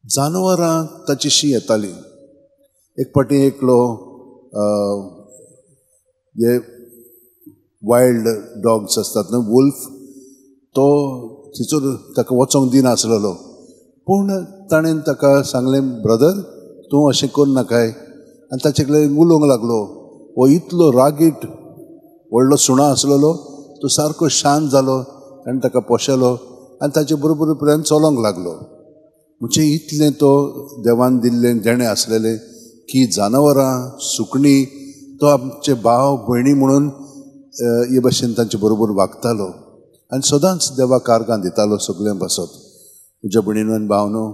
जानवरां ताचीशी येतालीं. एक फावटी एकलो हे वायल्ड डॉग्स आसतात न्हू, वुल्फ, तो थंयसर ताका वचोंक दिनासलेलो. पूण ताणें ताका सांगलें, ब्रदर तूं अशें करूं नाकाय. आनी ताचे कडेन उलोवंक लागलो. हो इतलो रागीट व्हडलो सुणो आसलेलो, तो सारको शांत जालो. आनी ताका पोशेलो आनी ताचे बरोबर पर्यंत चलोंक लागलो. म्हणजे इतलें तो देवान दिल्लें देणें आसलेलें की जनावरां, सुकणीं तो आमचे भाव भयणी म्हणून हे भशेन तांचे बरोबर वागतालो आनी सदांच देवाक आर्गां दितालो सगळ्यां पासत. म्हज्या भयणीनो आनी भावनो,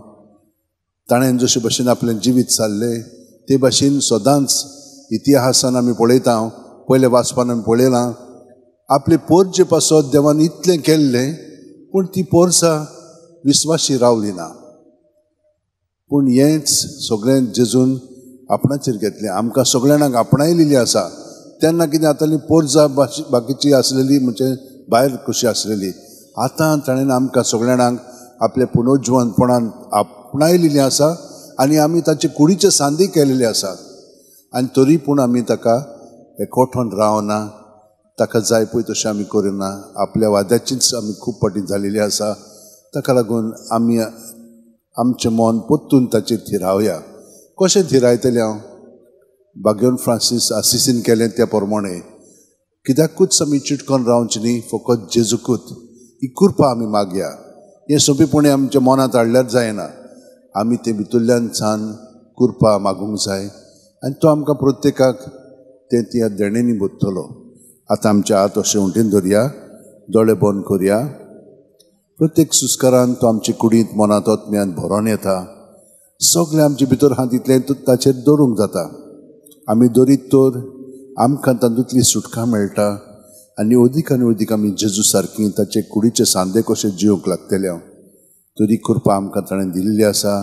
ताणें जशे भशेन आपलें जिवीत सारलें ते भशेन सदांच इतिहासान आमी पळयता, पयले वाचपान आमी पळयलां, आपले पोरचे पासत देवान इतलें केल्लें, पूण ती पोरसां विस्वाशी रावली ना. पूण हेंच सगळें जेजून आपणाचेर घेतलें, आमकां सगळ्यांक आपणायलेली आसा. तेन्ना कितें जाताली, पोरसां बाकीची आसलेली, म्हणजे भायर कशी आसलेली. आतां ताणें आमकां सगळ्यांक आपल्या पुनर्जिवनपणान आपणायलेली आसा आनी आमी ताचे कुडीचे सांदी केलेले आसा. आनी तरी पूण आमी ताका एकवठोन रावना, ताका जाय पळय तशें आमी करिना. आपल्या वाद्याचीच आमी खूब फाटीं जालेली आसा. ताका लागून आमी आमचें मन परतून ताचेर थिरावया. कशें थिरायतलें हांव? बागेवन फ्रांसीस आसिसीन केलें त्या प्रमाणें. कित्याकूच आमी चिटकोन रावचें न्ही, फकत जेजूकूच ही कृपा आमी मागया. हें सोंपेपणी आमच्या मनांत हाडल्यार जायना, आमी तें भितरल्यान सान कृपा मागूंक जाय आनी तो आमकां प्रत्येकाक तें त्या देणेंनी भरतलो. आतां आमचे हात अशें उंटीन धरया, दोळे बंद करया. प्रत्येक सुस्कारान तो आमचे कुडींत, मनांत, आत्म्यांत भरोन येता. सगळें आमचे भितर आहा तितलें ताचेर दवरूंक जाता. आमी दरीत तर आमकां तातूंतली सुटका मेळटा आनी अदीक आनी अदीक आमी जेजू सारकी ताचे कुडीचे सांदे कशे जिवंक लागतले. तरी कृपा आमकां ताणें दिल्ली आसा.